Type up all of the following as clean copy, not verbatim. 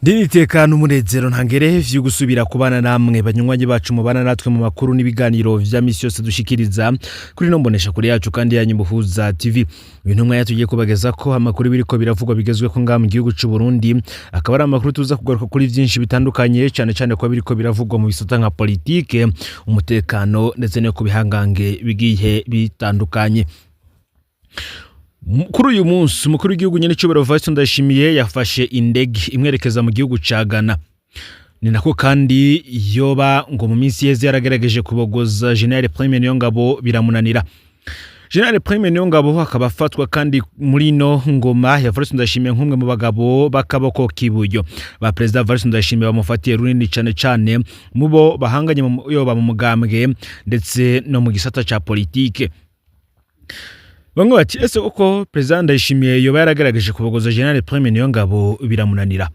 Ndinitekana umunezero ntangere vyo gusubira kubana namwe banywanyi bacu mubana natwe mu makuru n'ibiganiro vya misi yose dushikiriza kuri no mbonesha kuri yacu kandi yanyu Muhuza TV. Uyu ntumwa yatugiye kubageza ko amakuru biriko biravugwa bigezwe ko ngaha mu gihugu c'u Burundi, akaba ari amakuru tuza kugaruka kuri vyinshi bitandukanye, cane cane ko biriko biravugwa mu bisata nka politike, umutekano ndetse no ku bihangange bigiye bitandukanye. Kuri uyu munsi umukuru w'igihugu nyene cyubahiro Evariste Ndayishimiye yafashe indege imwerekeza mu gihugu ca Ghana. Ni nako kandi yoba ngo mu minsi yeze yaragerageje kubogoza General Prime Niyongabo biramunanira. General Prime Niyongabo akaba afatwa kandi muri ino ngoma ya Evariste Ndayishimiye nk'umwe mu bagabo b'akaboko k'iburyo ba Perezida Evariste Ndayishimiye, bamufatiye runini cane cane mu bo bahanganye yoba mu mugambwe ndetse no mu gisata ca politike. Bamwe bati: "Ese koko Perezida Ndayishimiye yoba yaragaragaje kubogoza General Prime Niyongabo biramunanira?"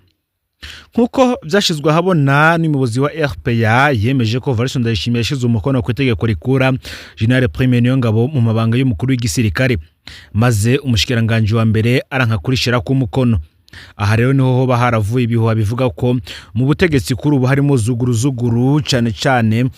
Nk'uko vyashizwe ahabona n'umuyobozi wa RPA, yemeje ko Evariste Ndayishimiye yashize umukono ku itegeko rikura General Prime Niyongabo mu mabanga y'umukuru w'igisirikare, maze umushikiranganji wa mbere aranka kurishirako umukono. Aha rero niho hoba haravuye ibihuha bivuga ko mu butegetsi kuri ubu harimo zuguruzuguru, cane cane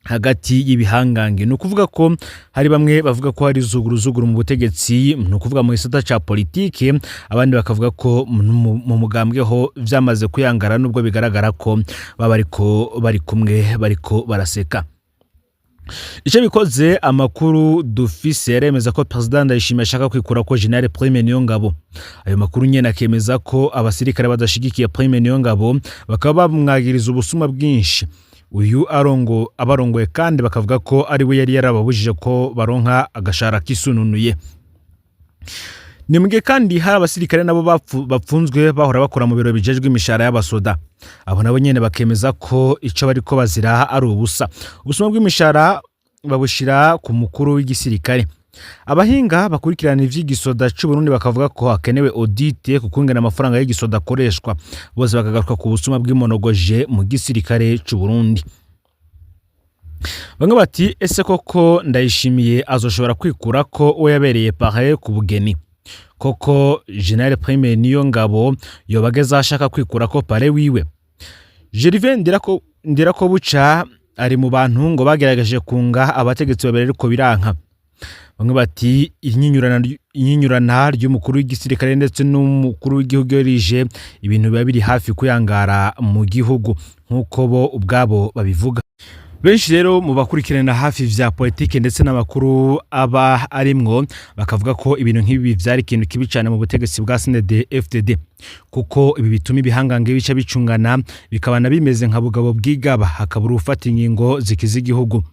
hagati y'ibihangange. Ni ukuvuga ko hari bamwe bavuga ko hari zuguruzuguru mu butegetsi, ni ukuvuga mu gisata ca politike, abandi bakavuga ko mu mugambwe ho vyamaze kuyangara, nubwo bigaragara ko baba bariko bari kumwe bariko baraseka. Ico bikoze, amakuru dufise yaremeza ko Perezida Ndayishimiye ashaka kwikura ko General Prime Niyongabo. Ayo makuru nyene akemeza ko abasirikare badashigikiye Prime Niyongabo, bakaba bamwagiriza ubusuma bwinshi uyu arongo abarongoye, kandi bakavuga ko ari we yari yarababujije ko baronka agashara kisununuye. Ni mugihe kandi hari abasirikare nabo bapfunzwe bahora bakora mu biro bijejwe imishahara y'abasoda. Abo nabo nyene bakemeza ko ico bariko bazira ari ubusa. Ubusuma bw'imishahara babushira ku mukuru w'igisirikare. Abahinga bakurikirana ivy'igisoda c'Uburundi bakavuga ko hakenewe audit ku kungena amafaranga y'igisoda akoreshwa. Bose bakagaruka ku busuma bw'imonogoje mu gisirikare c'Uburundi. Bamwe bati: "Ese koko Ndayishimiye azoshobora kwikura ko uwo yabereye parrain ku bugeni? Koko General Prime Niyongabo yoba ageze aho ashaka kwikura ko parrain wiwe?" Gervais Ndirakobuca ari mu bantu ngo bagerageje kunga abategetsi babiri ariko biranka. Bamwe bati: Inyinyurana ry'umukuru w'igisirikare ndetse n'umukuru w'igihugu iyo rije, ibintu biba biri hafi kuyangara mu gihugu", nk'uko bo ubwabo babivuga. Benshi rero mu bakurikirana hafi vya politike ndetse n'amakuru aba arimwo bakavuga ko ibintu nk'ibi vyari ikintu kibi cane mu butegetsi bwa CNDD FDD, kuko ibi bituma ibihangange bica bicungana, bikabana bimeze nka bugabo bwigaba, hakabura ufata ingingo zikiza igihugu.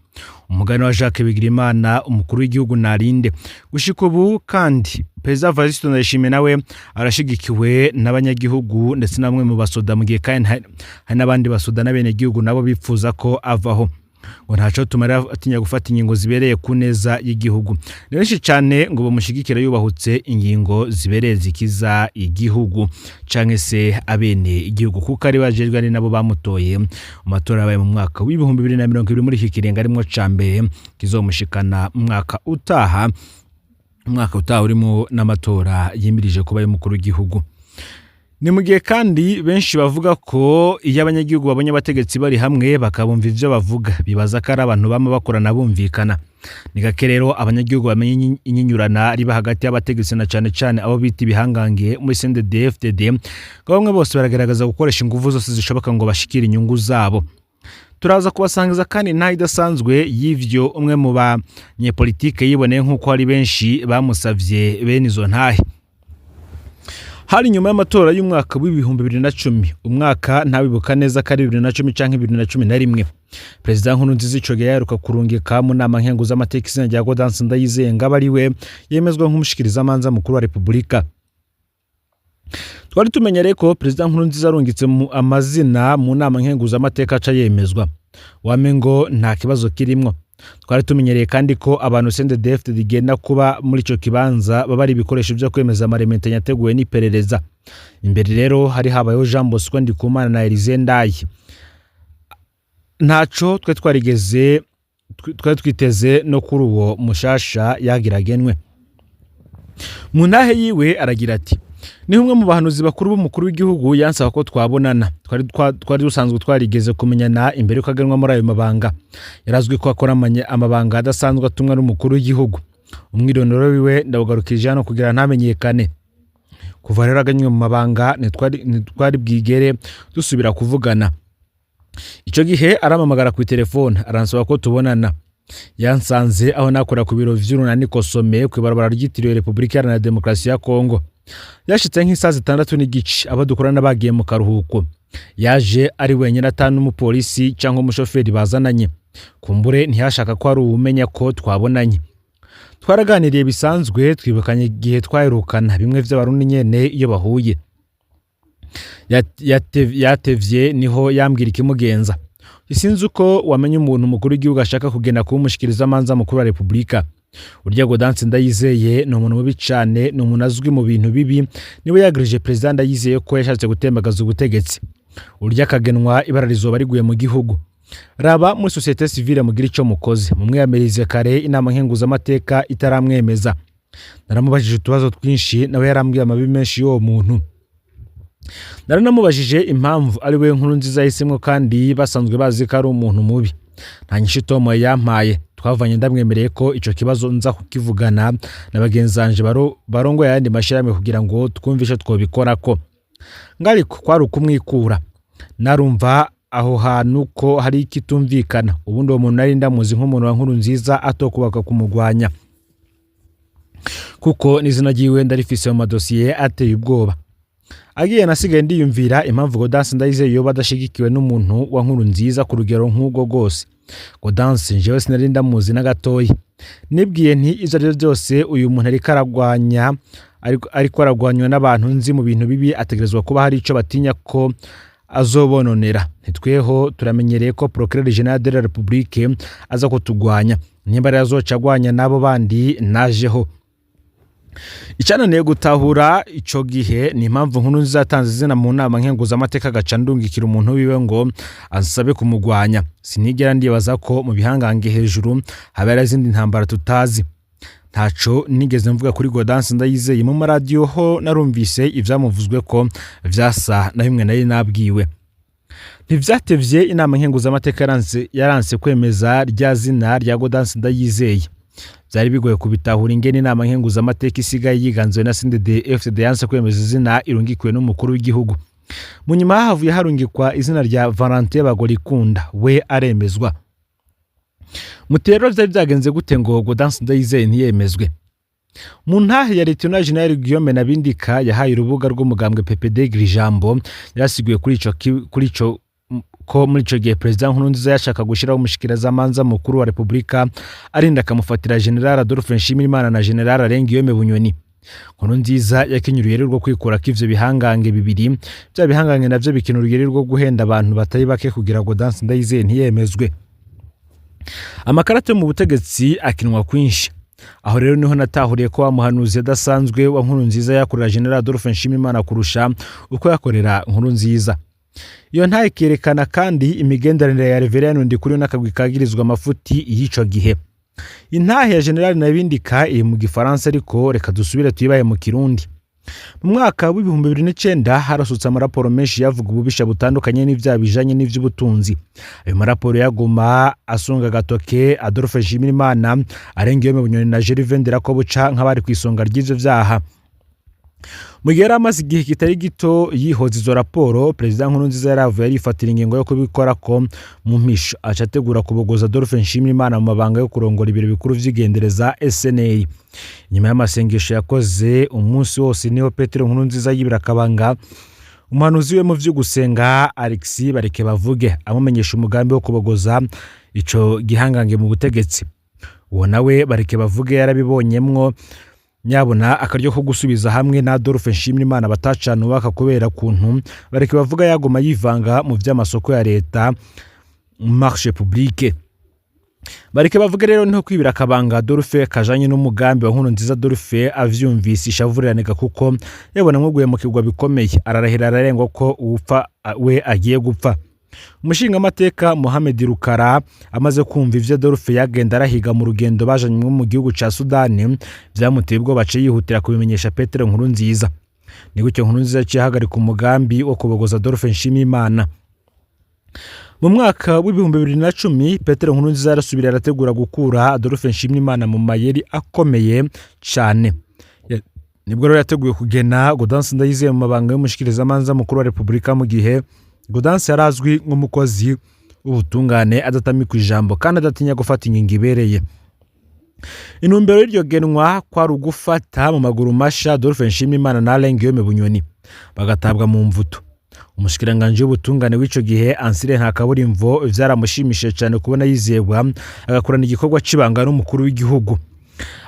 Umugani wa Jacques Bigirimana, umukuru w'igihugu narinde. Gushika ubu kandi Perezida Evariste Ndayishimiye nawe arashigikiwe n'abanyagihugu ndetse na bamwe mu basoda, mu gihe kandi hari n'abandi basoda n'abenegihugu nabo bipfuza ko avaho, ngo ntaco tumara atinya gufata ingingo zibereye ku neza y'igihugu. Ni benshi cane ngo bamushigikira yubahutse ingingo zibereye zikiza igihugu canke se abene igihugu, kuko ari bajejwe, ari nabo bamutoye mu matora yabaye mu mwaka w'2020, muri iki kiringo arimwo ca mbere kizomushikana mu mwaka utaha, umwaka utaha urimo n'amatora yimirije kuba y'umukuru w'igihugu. Ni mu gihe kandi benshi bavuga ko iyo abanyagihugu babonye abategetsi bari hamwe bakabumva ivyo bavuga, bibaza ko ari abantu bama bakorana bumvikana. Ni gake rero abanyagihugu bamenya inyinyurana riba hagati y'abategetsi, na cane cane abo bita ibihangange muri CNDD-FDD, ngo bamwe bose baragaragaza gukoresha inguvu zose zishoboka ngo bashikire inyungu zabo. Turaza kubasangiza kandi ntaho idasanzwe y'ivyo umwe mu banyepolitike yiboneye, nk'uko hari benshi bamusavye bene izo ntahe. Hari nyuma y'amatora y'umwaka w'2010, umwaka ntawibuka neza ko ari 2010 canke 2011. Perezida Nkurunziza ico gihe yaheruka kurungika mu nama nkenguzamateka izina rya Gaudence Ndayizeye ngo abe ari we yemezwa nk'umushikirizamanza mukuru wa Repubulika. Twari tumenyereye ko Perezida Nkurunziza arungitse mu amazina mu nama nkenguzamateka aca yemezwa, wame ngo nta kibazo kirimwo. Twari tumenyereye kandi ko abantu CNDD-FDD igenda kuba muri ico kibanza baba ari ibikoresho vyo kwemeza amarementanya yateguwe n'iperereza. Imbere rero hari habayeho Jean Bosco Ndikumana na Elysée Ndaye. Ntaco twe twarigeze twari twiteze no kuri uwo mushasha yagiragenwe. Mu ntahe yiwe aragira ati: Niho umwe mu bahanuzi bakuru b'umukuru w'igihugu yansaba ko twabonana. Twari dusanzwe twarigeze kumenyana imbere yuko agenwa muri ayo mabanga. Yarazwi ko akora amabanga adasanzwe atumwa n'umukuru w'igihugu. Umwirondoro wiwe ndawugarukije hano kugira ntamenyekane. Kuva rero aganywe mu mabanga, ntitwari bwigere dusubira kuvugana. Ico gihe arampamagara ku telefone, aransaba ko tubonana. Yansanze aho nakora ku biro vy'urunani Kosome, kw'ibarabara ryitiriwe Repubulika Iharanira Demokarasi ya Kongo. Yashitse nk'isaha 6:30, abo dukorana bagiye mu karuhuko. Yaje ari wenyine, ata n'umupolisi cyangwa umushoferi bazananye. Kumbure ntiyashaka ko hari uwumenya ko twabonanye. Twaraganiriye bisanzwe, twibukanye igihe twaherukana, bimwe vy'Abarundi nyene iyo bahuye. Yatevye niho yambwira ikimugenza: "Sinzi uko wamenya umuntu umukuru w'igihugu ashaka kugenda kuba umushikirizamanza mukuru wa Repubulika. Urya Gaudence Ndayizeye ni umuntu mubi cane, ni umuntu azwi mu bintu bibi, niwe yagirije Perezida Ndayizeye ko yashatse gutembagaza ubutegetsi. Urya akagenwa, ibara rizoba riguye mu gihugu. Raba muri société civile mugira ico mukoze, mumwiyamirize kare inama nkenguzamateka itaramwemeza." Naramubajije utubazo twinshi, nawe yarambwiye amabi menshi y'uwo muntu. Naranamubajije impamvu ari we Nkuru Nziza yahisemwo kandi basanzwe bazi ko ari umuntu mubi. Nta nyishu itomoye yampaye. Twavanye ndamwemereye ko ico kibazo nza kukivugana na bagenzi banje barongoye ayandi mashirahamwe kugira ngo twumve ico twobikorako. Ngariko kwari ukumwikura. Narumva aho hantu ko hari ikitumvikana. Ubundi uwo muntu nari ndamuzi nk'umuntu wa Nkuru Nziza atokubaka kumugwanya, kuko n'izina ryiwe ndarifise mu madosiye ateye ubwoba. Agiye, nasigaye ndiyumvira impamvu Gaudence Ndayizeye yoba adashigikiwe n'umuntu wa Nkuru Nziza ku rugero nk'ubwo rwose. Gaudence jewe sinari ndamuzi na gatoya. Nibwiye nti ivyo arivyo byose, uyu muntu ariko aragwanya, ariko aragwanywa n'abantu nzi mu bintu bibi, ategerezwa kuba hari ico batinya ko azobononera. Ntitweho turamenyereye ko procureur général de la République aza kutugwanya, nimba rero azoca agwanya n'abo bandi najeho. Icananiye gutahura ico gihe ni impamvu Nkuru Nziza yatanze izina mu nama nkenguzamateka, agaca ndungikira umuntu wiwe ngo ansabe kumugwanya. Sinigera ndibaza ko mu bihangange hejuru habera izindi ntambara tutazi. Ntaco nigeze mvuga kuri Gaudence Ndayizeye mu maradiyo. Ho narumvise ivyamuvuzwe ko vyasa na bimwe nari nabwiwe. Ntivyatevye, inama nkenguzamateka yaranse kwemeza rya zina rya Gaudence Ndayizeye. Byari bigoye kubitahura ingene inama nkenguzamateka isigaye yiganziwe na CNDD FDD yanse kwemeza izina irungikiwe n'umukuru w'igihugu. Mu nyuma havuye harungikwa izina rya Valentin Bagorikunda, we aremezwa. Muti rero vyari byagenze gute ngo Gaudence Ndayizeye ntiyemezwe? Mu ntahe ya Lieutenant General Guillaume Nabindika yahaye urubuga rw'umugambwe PPD ijambo, yarasiguye kuri ico ko muri ico gihe Perezida Nkurunziza yashaka gushiraho umushikirizamanza mukuru wa Repubulika, arinda akamufatira General Adolphe Nshimirimana na General Alain Guillaume Bunyoni. Nkurunziza yakinye uruyeri rwo kwikurako ivyo bihangange bibiri. Vya bihangange navyo bikina uruyeri rwo guhenda abantu batari bake kugira ngo Gaudence Ndayizeye ntiyemezwe. Amakarata yo mu butegetsi akinwa kwinshi. Aho rero niho natahuriye ko wa muhanuzi adasanzwe wa Nkurunziza yakorera General Adolphe Nshimirimana kurusha uko yakorera Nkurunziza. Iyo ntahe ikerekana kandi imigenderanire ya Reverien Ndikuriyo n'akagwi kagirizwa amafuti y'ico gihe. Intahe ya General Nabindika iri mu Gifaransa, ariko reka dusubire tuyibaye mu Kirundi. Mu mwaka w'2009 harasutse amaraporo menshi yavuga ububisha butandukanye n'ivyaha bijanye n'ivy'ubutunzi. Ayo maraporo yaguma asunga agatoke Adolphe Nshimirimana, Alain Guillaume Bunyoni na Gervais Ndirakobuca nk'abari ku isonga ry'ivyo vyaha. Mu gihe yari amaze igihe kitari gito yihoza izo raporo, Perezida Nkurunziza yaravuye arifatira ingingo yo kubikora ko mu mpisho, aca ategura kubogoza Adolphe Nshimirimana mu mabanga yo kurongora ibiro bikuru vy'igendereza SNL. Nyuma y'amasengesho yakoze umunsi wose, niho Petero Nkurunziza yibira akabanga umuhanuzi we mu vyo gusenga Alexis Bareke Bavuge, amumenyesha umugambi wo kubogoza ico gihangange mu butegetsi. Uwo nawe Bareke Bavuge yarabibonyemwo nyabona akaryo ko gusubiza hamwe na Adolphe Nshimirimana batacana ubaka, kubera kuntu Bareke Bavuga yagoma yivanga mu vy'amasoko ya leta, marché public. Bareke Bavuge rero niho kwibira akabanga Adolphe kajanye n'umugambi wa Nkurunziza. Adolphe avyumvise, ishavuranega, kuko yabona nko bikomeye, ararahira ararengwa ko uwupfa we agiye gupfa. Umushingamateka Mohamed Rukara amaze kumva ivyo Adolphe yagenda arahiga mu rugendo bajanywe mu gihugu ca Sudani, vyamuteye ubwoba, aca yihutira kubimenyesha Petero Nkurunziza. Ni gutyo Nkurunziza yaciye ahagarika umugambi wo kubogoza Adolphe Nshimiyimana. Mu mwaka w'2010 Petero Nkurunziza yarasubira arategura gukura Adolphe Nshimiyimana mu mayeri akomeye cane. Nibwo rero yateguye kugena Gaudence Ndayizeye mu mabanga y'umushikirizamanza mukuru wa Repubulika, mu gihe Gaudence yari azwi nk'umukozi w'ubutungane adatamikwa ijambo kandi adatinya gufata ingingo ibereye. Intumbero y'iryo genwa kwari ugufata mu maguru masha Adolphe Nshimiyimana na Alain Guillaume Bunyoni bagatabwa mu mvuto. Umushikiranganji w'ubutungane w'ico gihe Ansire Ntakaburimvo vyaramushimishije cane kubona yizegwa agakorana igikorwa c'ibanga n'umukuru w'igihugu.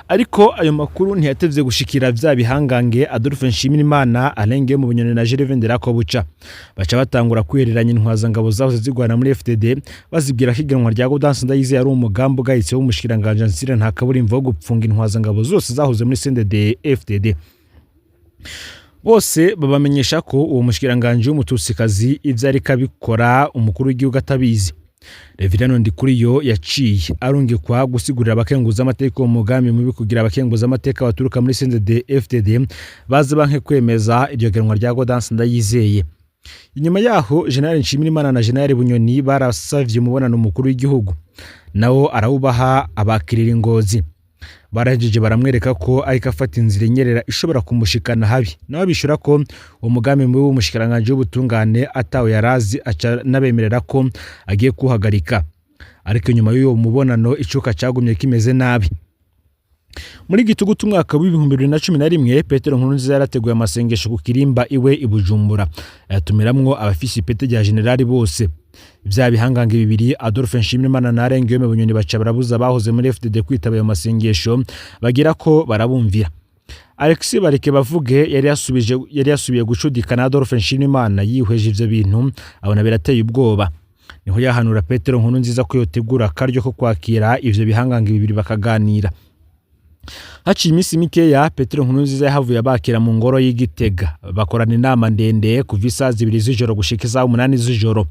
Ariko ayo makuru ntiyatevye gushikira vya bihangange Adolphe Nshimirimana, Alain Guillaume Bunyoni na Gervais Nderakobuca. Baca batangura kwihereranya intwazangabo zahoze zigwana muri FDD, bazibwira ko igenwa rya Gaudence Ndayizeye ari umugambi ugayitse w'umushikiranganji Ansire Ntakaburimvo wo gupfunga intwazangabo zose zahoze muri CNDD FDD. Bose babamenyesha ko uwo mushikiranganji w'umutusikazi ivyo ariko abikora umukuru w'igihugu atabizi. Reverien Ndikuriyo yaciye arungikwa gusigurira abakenguza amateka uwo mugambi mubi, kugira abakenguza amateka baturuka muri CNDD FDD baze banke kwemeza iryo genwa rya Gaudence Ndayizeye. Inyuma yaho General Nshimirimana na General Bunyoni barasavye umubonano umukuru w'igihugu, nawo arawubaha, abakirira ingozi. Barahejeje baramwereka ko ariko afata inzira inyerera ishobora kumushikana habi, nawe bishura ko uwo mugambi mubi w'umushikiranganji w'ubutungane atawe yarazi, aca n'abemerera ko agiye kuwuhagarika. Ariko inyuma y'uwo mubonano icuka cagumye kimeze nabi. Muri gitugutu umwaka w'2011 Petero Nkurunziza yarateguye amasengesho ku kirimba iwe i Bujumbura, ayatumiramwo abafise ipete rya generali bose. Vya bihangange bibiri Adolphe Nshimirimana na Alain Guillaume Bunyoni baca barabuza abahoze muri FDD kwitaba ayo masengesho, bagira ko barabumvira. Alexis Bareke bavuge yari yasubiye gucudika na Adolphe Nshimirimana, yihweje ivyo bintu abona birateye ubwoba. Niho yahanura Petero Nkurunziza ko yotegura akaryo ko kwakira ivyo bihangange bibiri bakaganira. Haciye iminsi mikeya Petero Nkurunziza yahavuye abakira mu ngoro y'Igitega, bakorana inama ndende kuva isaha 2 z'ijoro gushika isaha 8 z'ijoro.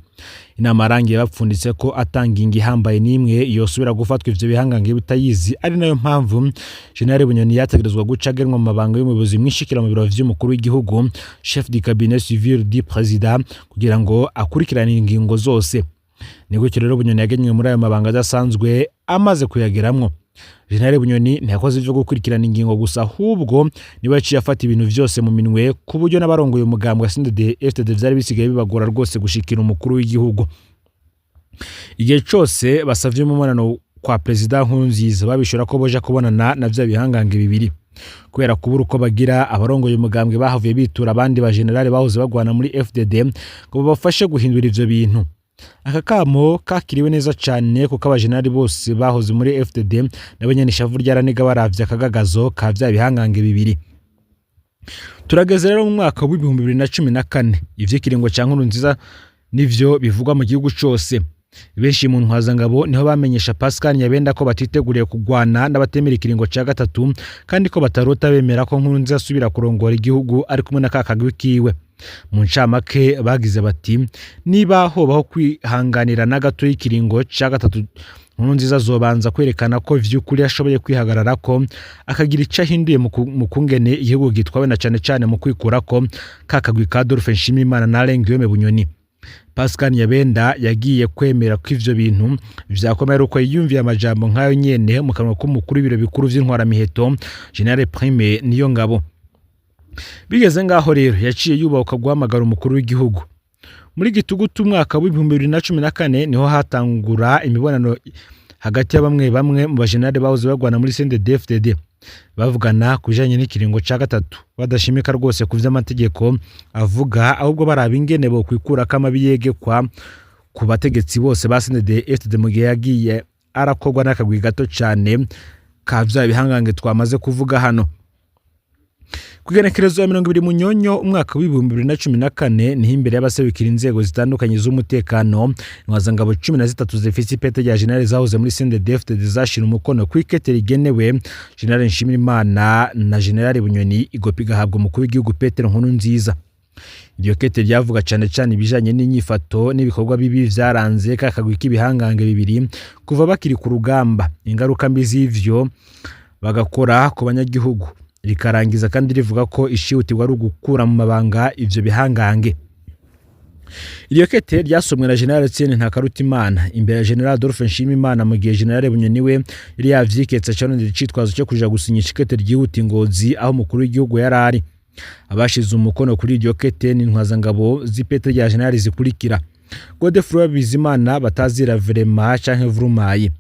Inama yarangiye bapfunditse ko atanginga ihambaye n'imwe yosubira gufatwa ivyo bihangange bitayizi, ari nayo mpamvu General Bunyoni yategerezwa guca agenwa mu mabanga y'umuyobozi mwishikira mu biro vy'umukuru w'igihugu, chef du cabinet civil du président, kugira ngo akurikirane ingingo zose. Ni gutyo rero Bunyoni yagenywe muri ayo mabanga adasanzwe. Amaze kuyageramwo, General Bunyoni ntiyakoze ivyo gukurikirana ingingo gusa, ahubwo niwe yaciye afata ibintu vyose mu minwe, ku buryo n'abarongoye umugambwe wa CNDD FDD vyari bisigaye bibagora rwose gushikira umukuru w'igihugu. Igihe cose basavye umubonano kwa Perezida Nkurunziza, babishura ko boja kubonana na vya bihangange bibiri. Kubera kubura uko bagira, abarongoye umugambwe bahavuye bitura abandi ba generali bahoze bagwana muri FDD ngo babafashe guhindura ivyo bintu. Aka kamo kakiriwe neza cane, kuko abajenerali bose bahoze muri FDD nabo nyene ishavu ryaraniga baravye akagagazo ka vya bihangange bibiri. Turageze rero mu mwaka w'2014, ivy'ikiringo ca Nkurunziza nivyo bivugwa mu gihugu cose. Benshi mu ntwazangabo niho bamenyesha Pascal Nyabenda ko batiteguriye kugwana n'abatemera ikiringo ca gatatu, kandi ko batarota bemera ko Nkurunziza asubira kurongora igihugu ari kumwe na ka kagwi kiwe. Mu ncamake bagize bati: "Niba hobaho kwihanganira na gato y'ikiringo ca gatatu, Nkurunziza azobanza kwerekana ko vy'ukuri ashoboye kwihagararako, akagira ico ahinduye mu kungene igihugu gitwawe, na cane cane mu kwikurako ka kagwi ka Adolphe Nshimirimana na Alain Guillaume Bunyoni." Pascal Nyabenda yagiye kwemera ko ivyo bintu vyakomeye ari uko yiyumviye amajambo nk'ayo nyene mu kanwa k'umukuru w'ibiro bikuru vy'intwaramiheto, General Prime Niyongabo. Bigeze ngaho rero yaciye yubahuka guhamagara umukuru w'igihugu. Muri gitugutu umwaka w'2014 niho hatangura imibonano hagati ya bamwe bamwe mu bajenerali bahoze bagwana muri CNDD-FDD, bavugana ku bijanye n'ikiringo ca gatatu, badashimika rwose ku vy'amategeko avuga, ahubwo baraba ingene bokwikurako amabi yegekwa ku bategetsi bose ba CNDD-FDD mu gihe yagiye arakorwa n'akagwi gato cane ka vya bihangange twamaze kuvuga hano. Ku igenekerezo ya 20 Munyonyo umwaka w'2014 niho imbere y'abaserukira inzego zitandukanye z'umutekano, intwazangabo 13 zifise ipete rya generali zahoze muri CNDD-FDD zashira umukono ku ikete rigenewe General Nshimirimana na General Bunyoni, igopi igahabwa umukuru w'igihugu Petero Nkurunziza. Iryo kete ryavuga cane cane ibijanye n'inyifato n'ibikorwa bibi vyaranze ka kagwi k'ibihangange bibiri kuva bakiri ku rugamba, ingaruka mbi z'ivyo bagakora ku banyagihugu. Rikarangiza kandi rivuga ko ishihutirwa ari ugukura mu mabanga ivyo bihangange. Iryo kete ryasomwe na General Etienne Ntakarutimana imbere ya General Adolphe Nshimiyimana, mu gihe General Bunyoni we yari yavyiketse, acarondera icitwazo cyo kuja gusinyisha ikete ryihuta i Ngozi, aho umukuru w'igihugu yari ari. Abashize umukono kuri iryo kete ni intwazangabo z'ipete rya General zikurikira: Godefroid Bizimana batazira Vrema canke Vrumayi,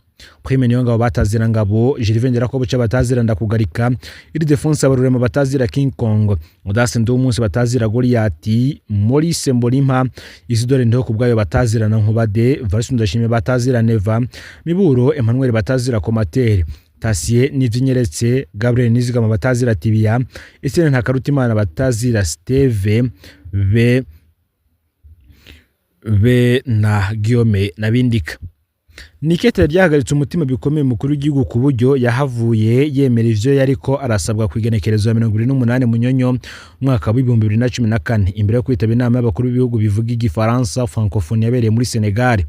Prime Niyongabo batazira Ngabo, Gervais Nderakobuca batazira Ndakugarika, Ildefonse Habarurema batazira King Kong, Audace Nduwumunsi batazira Goliati, Maurice Mbolimpa, Isidore Ndihokubwayo batazira na Nkubade, Valens Ndashimye batazira Neva, Miburo Emmanuel batazira Komateri, Tasie Nivy'inyeretse, Gabriel Nizigama batazira Tibia, Etienne Ntakarutimana batazira Steve be na Guillaume Nabindika. Nikete ryahagaritse umutima bikomeye umukuru w'igihugu, ku buryo yahavuye yemera ivyo yariko arasabwa ku igenekerezo ya 28 Munyonyo umwaka w'2014, imbere yo kwitaba inama y'abakuru b'ibihugu bivuga igifaransa, Francophonie, yabereye muri Senegal.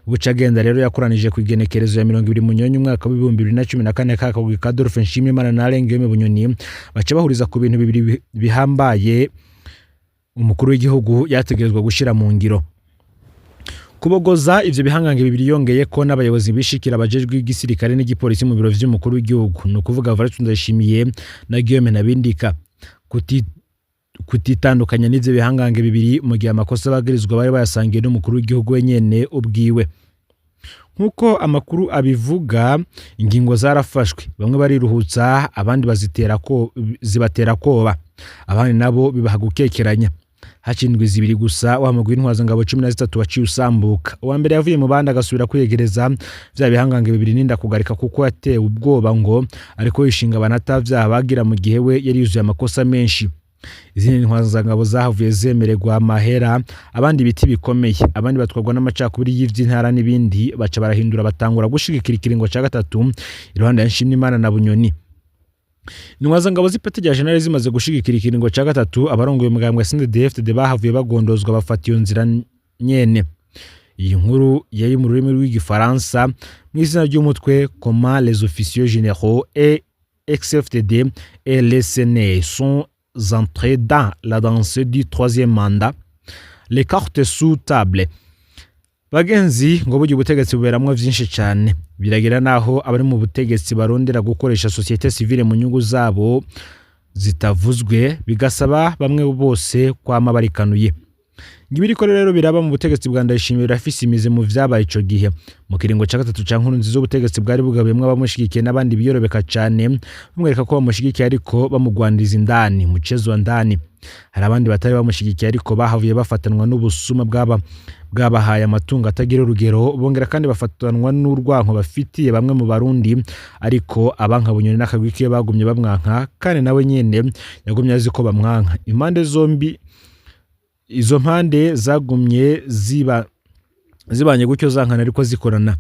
Bucagenda rero yakoranije ku igenekerezo ya 20 Munyonyo umwaka w'2014 kakagwi ka Adolphe Nshimiyimana na Alain Guillaume Bunyoni, baca bahuriza ku bintu bibiri bihambaye umukuru w'igihugu yategerezwa gushira mu ngiro: kubogoza ivyo bihangange bibiri, yongeye ko n'abayobozi bishikira abajejwe igisirikare n'igipolisi mu biro vy'umukuru w'igihugu, ni ukuvuga Evariste Ndayishimiye na Guillaume Nabindika, kutitandukanya n'ivyo bihangange bibiri mu gihe amakosa bagirizwa bari bayasangiye n'umukuru w'igihugu wenyene ubwiwe. Nk'uko amakuru abivuga, ingingo zarafashwe, bamwe bariruhutsa, abandi bazitera ko zibatera koba, abandi nabo bibaha gukekeranya. Hacindwa zibiri gusa, wa mugwi w'intwazangabo 13 waciye usambuka. Uwa mbere yavuye mu bandi agasubira kwiyegereza vya bihangange bibiri n'inda kugarika, kuko yatewe ubwoba ngo ariko yishinga abantu bagira, mu gihe we yari yuzuye amakosa menshi. Izindi ntwazangabo zahavuye zemererwa amahera, abandi ibiti bikomeye, abandi batwarwa n'amacakubiri y'ivy'intara n'ibindi, baca barahindura, batangura gushigikira ikiringo ca gatatu iruhande ya Nshimiyimana na Bunyoni. Intwazangabo z'ipeti rya generali zimaze gushigikira ikiringo ca gatatu, abarongoye umugambwe wa CNDD-FDD bahavuye bagondozwa, bafata iyo nzira nyene. Iyi nkuru yari mu rurimi rw'igifaransa mu izina ry'umutwe "Comment les officiers généraux et ex-FDD et les CNL sont entrés dans la danse du troisième mandat, les cartes sous table". Bagenzi, ngo burya ubutegetsi buberamwo vyinshi cane, biragira naho abari mu butegetsi barondera gukoresha société civile mu nyungu zabo zitavuzwe, bigasaba bamwe bose kwama barikanuye. Ibiriko rero biraba mu butegetsi bwa Ndayishimiye birafise imizi mu vyabaye ico gihe mu kiringo ca gatatu ca Nkurunziza. Ubutegetsi bwari bugabuyemwo abamushigikiye n'abandi biyorobeka cane, bamwereka ko bamushigikiye ariko bamugwaniriza indani, mchezo wa ndani. Hari abandi batari bamushigikiye ariko bahavuye bafatanwa n'ubusuma bwaba bwabahaye amatungo atagira urugero, bongera kandi bafatanwa n'urwanko bafitiye bamwe mu Barundi. Ariko abanka Bunyoni n'akagwi kiwe bagumye bamwanka, kandi nawe nyene yagumye azi ko bamwanka. Impande zombi, izo mpande zagumye ziba zibanye gutyo, zankana ariko zikorana.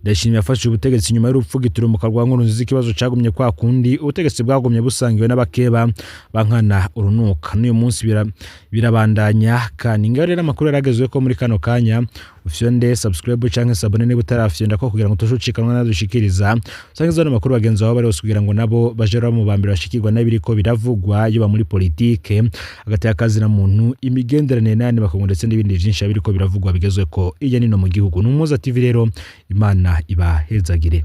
Ndayishimiye yafashe ubutegetsi nyuma y'urupfu giturumuka rwa Nkurunziza. Ikibazo cagumye kwa kundi, ubutegetsi bwagumye busangiwe n'abakeba bankana urunuka. N'uyu munsi birabandanya. Kandi ngaho rero amakuru yaragezwe ko muri kano kanya ufyonde subscribe canke s'abonner niba utarafyonda ko, kugira ngo utashucikanwa nadushikiriza. Usangiza ano makuru bagenzi bawe bari hose, kugira ngo nabo baje mu bambere bashikirwa n'ibiriko biravugwa, yoba muri politike, hagati y'akazina muntu, imigenderanire n'ayandi makungu, ndetse n'ibindi vyinshi biriko biravugwa bigezweko hirya nino mu gihugu. Ni Umuhuza TV rero, Imana ibahezagire.